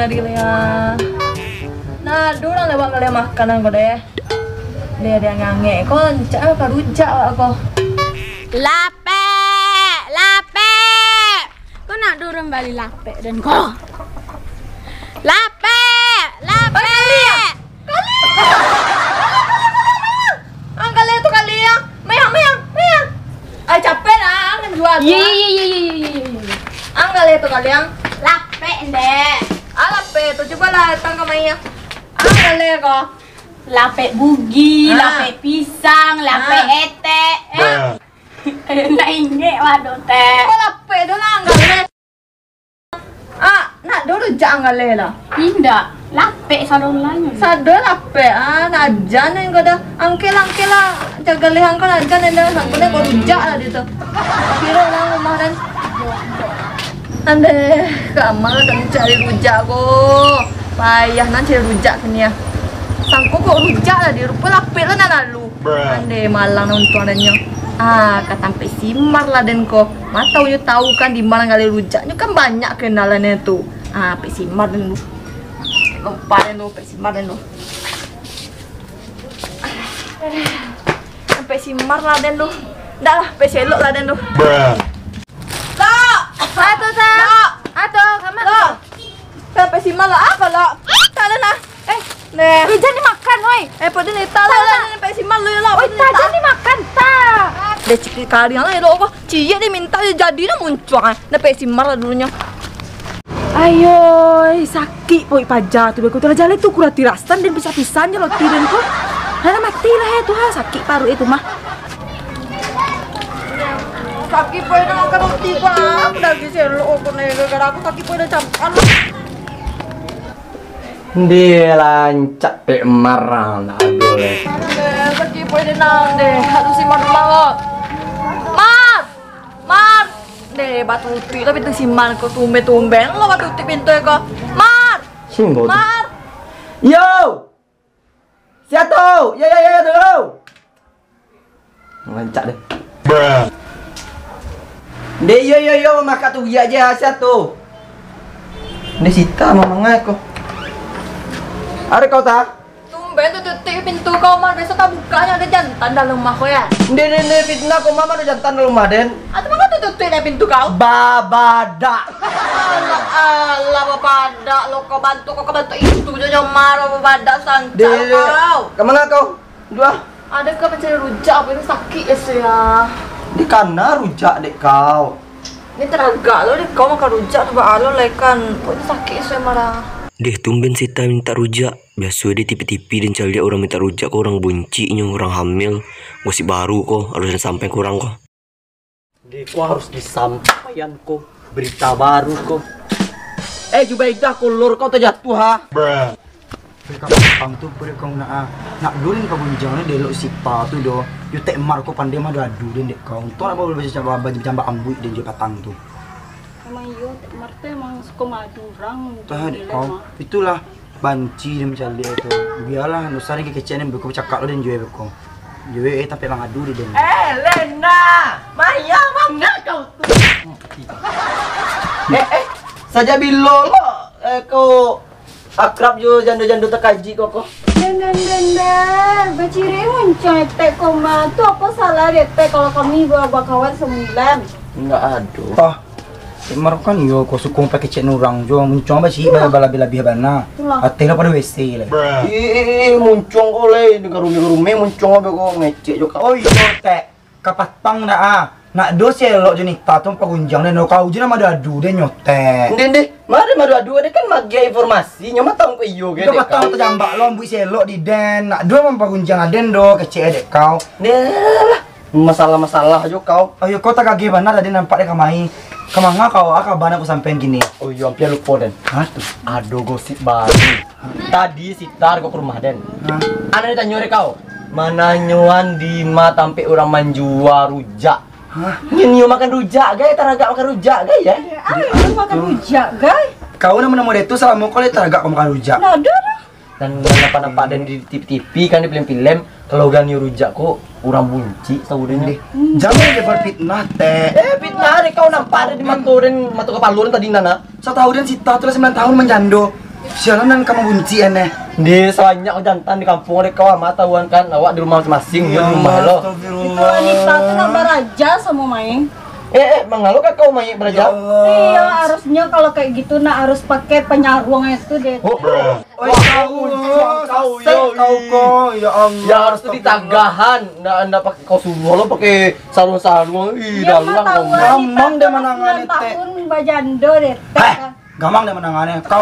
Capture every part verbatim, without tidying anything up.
Tadi lah ya. Nah, ado urang lewat ka makan ko deh. Deh, deh, ngangek ko, rancak ah, ka rujak awak ko. Lapek, lapek. Ko ndak ado urang bali lapek den ko. Lapek, lapek. Kaliang! Ang galeh tu kaliang! Mayang, mayang, mayang! Ai, capek lah, ang jual tu, ah. Iya, iya, iya. Ang galeh tu kaliang! Lapek, ndeh. Ah, lapek tu, cubalah datang ka mayang. Ang galeh ko. Lapek bugi, ah, lapek pisang, lapek, ah, etek. Eh. Ndak ingek wado, Tek. Ko lapek tu lah, ang galeh. Ah, ndak ado rujak ang galeh lah. Indak, lapek sado lah nyo. Sado lapek, ah, nak ajan ko dah. Angkek lah, angkek lah. Jaga lehang ko nak ajan dah. Sangko ko rujak lah di tu. Kiro lah rumah den. Andeh, kama lah den cari rujak ko. Payah nan cari rujak kini ah. Sangko ko rujak lah di rupo lapek lah nan lalu. Andeh, malang untuang den nyo. Ah, ka tampek si Mar lah den ko. Ma tau nyo tau kan di ma galeh rujak. Nyo kan banyak kenalannyo tu. Ah, tampek si Mar den tu. Lompat den tu, tampek si Mar den tu. Tampek si Mar lah den tu. Ndak lah, tampek si Elok lah den tu. Lok! Ato, Sa. Lok! Ato, kama? Lok! Tampek si Mar lah, apo, Lok? Tak ado nah. Eh, neh. Eh, jan dimakan, oi. Eh, pado ni, tak lah, tak, lah, tak. Tampek si Mar lu, Lok. Oi, tak, jan dimakan, tak. Deh, cik kariang lah, Lok, ko. Ciek deh minta, jadi lah muncuang, eh. Tampek si Mar lah dulunyo. Ayoi, sakik poik paja tu, beko tu lah jaleh tu, kurang tirasan den pisah-pisah jo loti den ko. Lah mati lah, eh, tu ha, sakik paruik itu mah. Sakik poik nak makan roti ko, aku dah habis elok aku ni, gara-gara aku sakik poik dah campan lah. Ndeh, rancak pek marah nak ado leh. Sakik poik denang deh, aduh si Mar, Mar. Mar! Mar! Deh, batutuik lah pintu si Mar ko, tumben-tumben lo batutuik pintu ko. Mar! Sing bau tu. Mar! Yo! Sia tu? Yo, yo, yo, yo, tu. Rancak deh. Ndeh, yo, yo, yo, makak tu, yo je, sia tu. Ndeh, sita mamangai ko. Ado kau ta? Tumben tu tutuik pintu kau, Mar. Biaso tabukaknyo ado jantan dalam rumah ko, ya? Ndeh, ndeh, ndeh, fitnah kau, Mar, ado jantan dalam rumah den. Atau mangko tu tutuik dek pintu kau? Babadak. Alah, alah, babadak lo kau, bantuak kau, kau bantuak itu jo, jo Mar, babadak sangkak kau. Ka mano kau? Duah. Ado ka mancari rujak, apo ini sakik ya, sia. Di kana rujak dek kau? Ini taragak lo dek kau makan rujak tu, baa lo lai kan. Pokoknyo sakik ya, sia, marah. Deh, tumben sita mintak rujak. Biaso di tipi-tipi den caliak urang mintak rujak ko, urang bunciknyo, urang hamil, gosip baru ko, harus den sampaian ka urang ko. Deh, ko harus disampaian ko, berita baru ko. Eh, Jubaidah, kolor kau tajatuah, ha? Beh, kapang tu, beh, kau nak, ah, nak durin kau gunjang ni, delok sita tu doh. Yo, Tek Mar ko pandai madu-adu den dek kau. Untuang apo boleh bacambak, bacambak ambuik den jo patang tu. Emang iyo, Tek Mar tu emang suko madu urang. Tah, dek kau. Itulah banci den mancaliak tu. Bialah, dosa den kecek den, beko bacakak lo den juo beko. Juo, eh, tampek mangadu di den. Eh, Lena! Maya, manga kau tu? Eh, eh, sajak bilo lo, eh, kau akrab jo jando-jando takaji ko, ko? Den, den, den, den. Baciri muncuang etek ko mah. Tu apo salah di etek kalau kami ba-, bakawan sambilan? Indak ado. Ah, Tek Mar kan iyo ko suko pakecek urang jo. Muncuang bacik, ba-, balabih-labih bana. Itulah. Ateh lah pado W C lai. Eh, eh, eh, muncuang ko lai. Garumi-garumi muncuang abe ko ngecek jo kau. Oh iyo, Tek. Kapatang dah, ah. Nak do si elok jo Nita tu pagunjang den do. Kau je lah madu-adu den nyotek. Ndeh, ndeh. Mari madu-adu, ade kan magiah informasi. Nyo mah tahu ko iyo ke, dek patang kau. Tajambak lo, ambuik si elok di den. Nak do mampagunjang aden do, kecek dek kau. Ndeh lah. Masalah-masalah jo kau. Ayo, kau tagageh bana tadi nampak dek kamai. Kamanga kau, ah, kabar nak ku sampaian kini. Oh iyo, ampia lupo den. Hah? Ado gosip baru. Tadi Sitar ko ka rumah den. Hah? Anak ditanyo dek kau, mananyoan di ma tampek urang manjua rujak. Hah? Nyo, nyo makan rujak, gai, taragak makan rujak, gai, ya? Ya, ah, itu makan rujak, gai. Kau nan manamo dia tu salamo kau lai taragak kau makan rujak. Ndak ado lah. Nan nampak-nampak den di T V, T V kan, di filem-filem, kalau ganyo rujak ko urang buncik, satahu den. Ndeh. Jangan nyebar fitnah, Tek. Eh, fitnah dek kau nampak ado di mato den, mato kapalo den tadi, Nana. Satahu den Sita tu lah sambilan tahun manjando. Sialan nan ka mambunciak, eh. Di sabanyak jantan di kampuang, dek kau amat tahuan kan, awak di rumah masing-masing, di rumah lo. Itu wanita tu nak baraja samo main. Eh, eh, mangalo ka kau main baraja? Ya Allah. Iya, harusnya kalau kayak gitu nak harus pakai penyaruang itu deh. Oh. Oi, kau, kau, kau, kau, yo, kau, ih. Kau, ya Allah, ya, harus tu astagfirullah. Ditagahan, ndak, ndak pakai kau suruh lo pakai sarung-sarung, ih, dalam kau. Dia mah tahu wanita tu sembilan tahun bajando deh, Tek. Eh, gamang dek manangannya. Kau,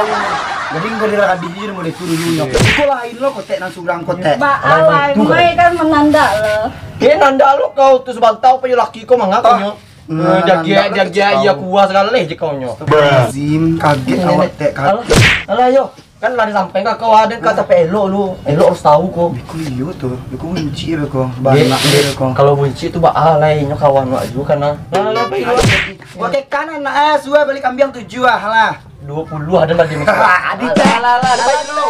jadi engkau diragadi je model tu dulu, nyo. Kau lain lo, kotek nan surang, kotek. Ba alai, mai kan menandak lo. Eh, nandak lo kau tu sabantau pa yo laki kau mangakonyo. Nah, jagiak, nandak lo jagiak, kecek iya kau. Kuah sagalo leh je kau nyo. Astagfirullahalazim, kaget awak, Tek, kaget. Alah, alah, yo. Kan lah disampaikan ka kau, aden ka sampai elok lu. Elok harus tahu ko. Beko iyo tu, beko buncik beko. Banyak beko. Kalau buncik tu ba alai, nyo kawan wak juo kan, ah. Lah, lah, lah, pai lu. Gua ke kanan, eh, suah beli kambiang tujuh ah lah. Dua puluh ada lagi. Adi, Tek. Lah, lah, lah, pai lu.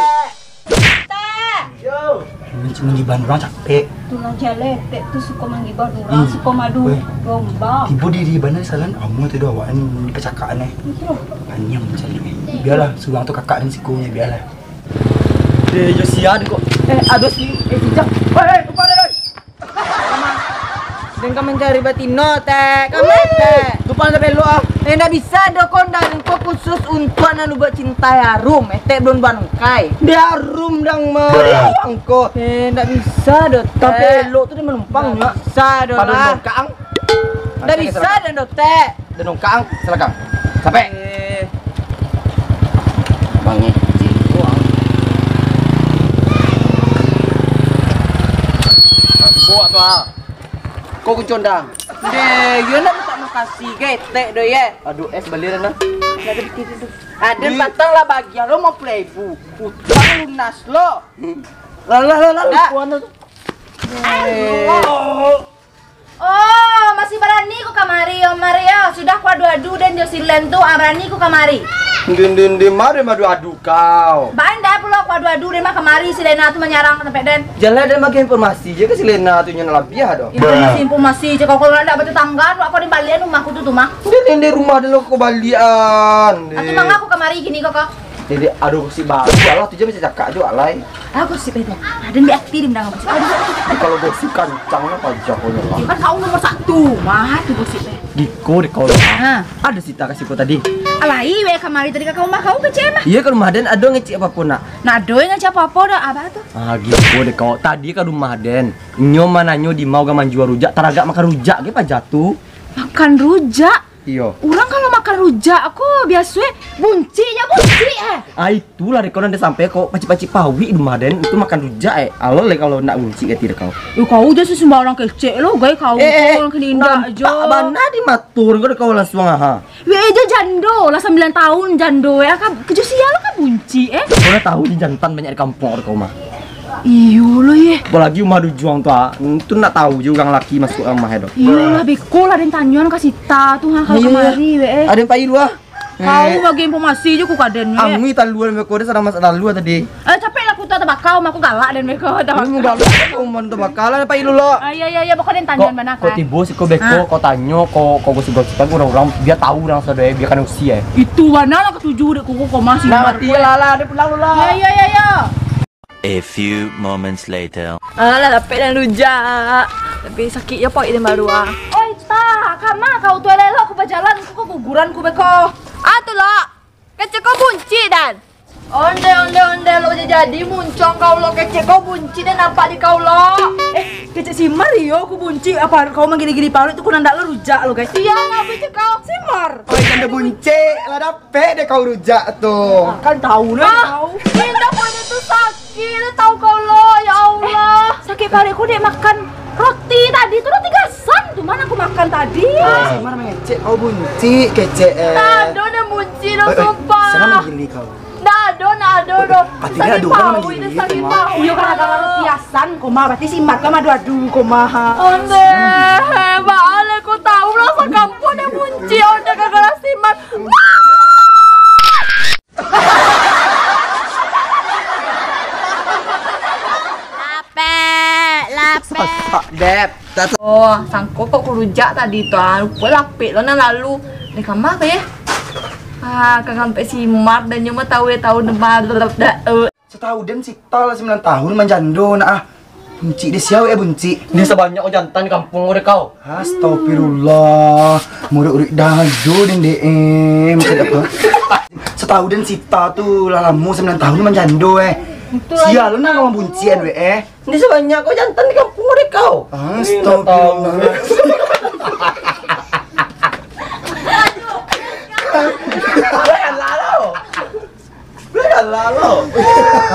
Tek. Yo. Manggi-, manggibahan urang capek. Tulah jaleh, Tek tu suko manggibahan urang, hmm, suko madu domba. Weh. Tibo di, di bana salan, amu tadi awak ni dipacakakan, eh. Betul. Paniang macam ni. Biarlah, surang tu kakak dan sikonyo, biarlah. Eh, yo sia deh kok. Eh, ado si, eh, cicak. Weh, weh, lupa deh, weh. Den ka mancari batino, Tek. Kama, Tek? Tumpang ka belok, ah. Eh, ndak bisa doh, ko ndak, ko khusus untuak nan ubuak cintai harum. Eh, Tek, belum bangkai. Di harum dang mah. Bruh. Di harum ko. Eh, ndak bisa doh, Tek. Tapi elok tu dia manumpang, ndak bisa doh lah. Pado dongkak, ang. Ndak bisa doh, Tek. Dan dongkak, ang, silakan. Capek. Eh. Bangik. Buat tu, ah. Kau kuncondang. Deh, yo nak minta makasih, getek doh, ye. Aduh, es balian, nah. Ada di kiri tu. Ada di patang lah bagian lo lima puluh ribu. Utang lunas lo. Hmm. Lah, lah, lah, lah, lupa tu. Eh. Oh, masih barani ko kamari, Omar, yo? Sudah ko adu-adu den jo si Len tu, ah, barani ko kamari. Din, din, din, mari madu-adu kau. Baa indak pulo ko adu-adu den mah kamari, si Lena tu manyarang ka tampek den. Jan lah den bagi informasi je ka si Lena tu, nyo nak labiah doh. Informasi, informasi je kau, kalau ndak batetangga tu, kau dibalian rumah ku tu, tu mah. Din, din, din, rumah den lo kau balian. Atu manga ko kamari kini ko, ko? Jadi, aduh, gosip baru lah, tu je masih cakak jo, alai. Ah, gosip itu. Ada di hati dia mendengar gosip. Aduh. Kalau gosip kancang lah, pajak kau lah. Kan kau nomor satu, mah tu gosip eh. Giko deh kau lah. Ha. Ada cerita kasih kau tadi. Alai, weh, kamari tadi ka rumah kau kecek mah. Iya, ka rumah den, ado ngecek apo-apo nak? Nak ado ngecek apo-apo dah, abah tu. Ah, giko deh kau. Tadi ka rumah den. Nyo mananyo di ma urang manjua rujak, taragak makan rujak ge pajak tu. Makan rujak? Iyo. Urang kalau makan rujak ko biaso e buncik je buncik eh. Ah, itulah dek kau nan sampai kau pacik-pacik pawik di rumah den, itu makan rujak eh. Alo lai kalau nak buncik kati dek kau. Eh, kau je sumbarang kecek lo, gai kau. Eh, eh, eh, urang kini indak jo. Bana di matur kau dek kau langsuang aha. Weh, jo jando lah sambilan tahun jando eh. Ka, kejo sia lo ka buncik eh. Kau dah tahu ni jantan banyak di kampuang dek kau mah. Iyo lo ye. Apolagi umah dujuang tu, ah. Tu nak tahu je urang laki masuk rumah tu. Iyo lah, beko lah den tanyoan ka sita tu, ha, kalau kamari, weh, eh. Aden pai dulu, ah. Kau bagi informasi je ku ka den, weh. Angui taluan beko, dia sadang masak taluan tadi. Eh, capek lah ku tu tabaka, umah ku galak den beko. Ini mau galak, umah tabaka lah, pai dulu lo. Ah, iya, iya, iya, beko den tanyoan bana kan. Kau tibo siko beko, kau tanyo, kau, kau gosip-gosipkan urang-urang, biar tahu urang sado, eh, biar kena usia, eh. Itu bana lah katuju dek ku, kau masih. Nah, mati lah, lah, dia pulang dulu lah. Iya, iya, iya, iya. A few moments later. Alah, dapek lah rujak. Tapi sakik je paruik den baru ah. Oi, Ta, kama kau tu elok-elok ku bajalan, ku keguguran ku beko. Ah, tu lo. Kecek kau buncik, Dan. Onde, onde, onde, lo jadi muncong kau lo, kecek kau buncik, den nampak di kau lo. Eh, kecek si Mar iyo ku buncik, apa kau manggili-gili paruik tu, ku nandak lo rujak lo, guys. Iya lah, buncik kau. Si Mar. Oi, kan ada buncik lah, dap. Pek dek kau rujak tu. Ah, kan tahu lah. Ah, kau. Indak, paruik tu sakik, tahu kau lo, ya Allah. Sakik paruik ku dek makan roti tadi tu, roti gasan tu, mana aku makan tadi. Ah, si Mar mengecek kau buncik, kecek, eh. Ndak ado nan buncik lo, sumpah. Siapa menggili kau? Ndak ado, ndak ado doh. Artinya sakik ado kan paruik menggili, sakik paruik. Iyo, gara-gara roti gasan, koma, berarti si Mar kan adu-adu, koma. Onde, baa lah kau tahu lah, sakampuang nan buncik, onde gara-gara si Mar. Lapek, lapek. Sasak, Dep. Oh, sangko kok ku rujak tadi tu, ah. Lupo lapek lo nan lalu. Di kama apo, ye? Ah, ka ngampek si Mar, dan nyo mah tahu, eh, tahu nembak. Satahu den Sita lah sambilan tahun manjando nak ah. Buncik dek sia wak eh, buncik. Di sabanyak ko jantan di kampuang ko dek kau. Astagfirullah. Murid-murid dajo den D M. Macam apa? Satahu den Sita tu lah lamo sambilan tahun manjando eh. Sia lo nak ngomong buncik an wak eh. Di sabanyak ko jantan di kampuang ko dek kau. Astagfirullah. Janganlah lo. Janganlah lo.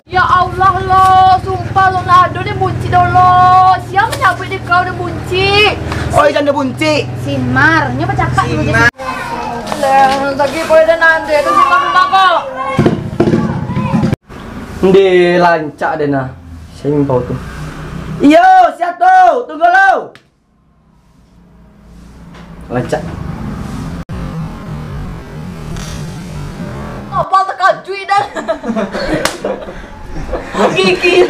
Ya Allah lo, sumpah lo nak ado dek buncik dolo. Sia manyabuik dek kau dek buncik. Oi, jando buncik. Si Mar, nyo bacakak dulu. Lah, sakik poe dan ande tu si Mar rumah kok. Nde lancak deh nah. Simbau tu. Iyo, siap tu. Tunggu lo. Rancak. Apa takajuik dah. Gigi.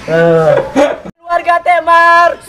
Eh. Keluarga Temar.